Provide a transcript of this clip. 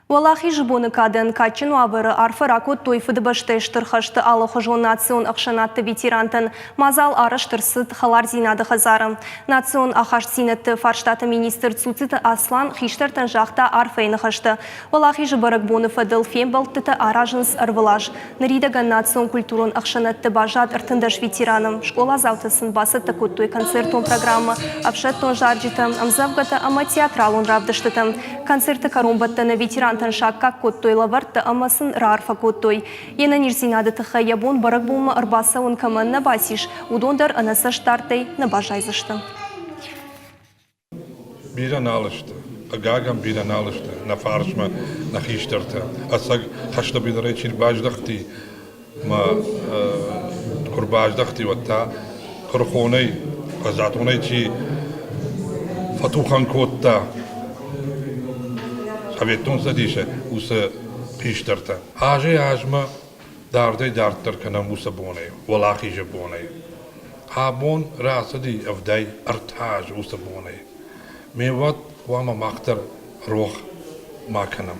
Уӕлахизы боны кадӕн кадджын уавӕры арфӕ ракодтой Фыдыбӕстӕйы Стыр хӕсты алыхуызон национ ӕхсӕнадты ветерантӕн. Мадзал арӕзт ӕрцыд Хӕлардзинады хӕдзары. Национ ахастдзинӕдты фарстаты министр Цуциты Аслан хистӕртӕн загъта арфӕйы ныхӕстӕ. Уӕлахизы бӕрӕгбоны фӕдыл фембӕлдтытӕ аразынц ӕрвылаз. Ныридӕгӕн национ-культурон ӕхсӕнадты баззад 13 ветераны. Скъоладзаутӕ сын бацӕттӕ кодтой концертон программӕ, ӕфсӕддон зарджытӕ, ӕмдзӕвгӕтӕ ӕмӕ театралон равдыстытӕ. Концерты кӕронбӕттӕны ветерантӕн саккаг кодтой лӕвӕрттӕ ӕмӕ сын раарфӕ кодтой. Йе нӕниздзинады тыххӕй йӕ бон бӕрӕгбонмӕ ӕрбацӕуын кӕмӕн нӕ бацис, уыдон дӕр ӕнӕцӕстдардӕй нӕ баззайдзысты. Бирӕ нал сты, хъыгагӕн, бирӕ нал сты нӕ фарсмӕ нӕ хистӕртӕ. Ӕцӕг хӕсты быдырӕй чи рбаздӕхти мӕ куы рбаздӕхти, уӕд та куырыхонӕй, хъазатонӕй чи фӕтухӕн кодта Советон Цӕдисы уыцы хистӕртӕ. Азӕй-азмӕ дардӕй-дарддӕр кӕнӕм уыцы бонӕй, Уӕлахизы бонӕй. Абон рацыди 73 азы уыцы бонӕй. Ме уӕд хъуамӕ мах дӕр рох ма кӕнӕм.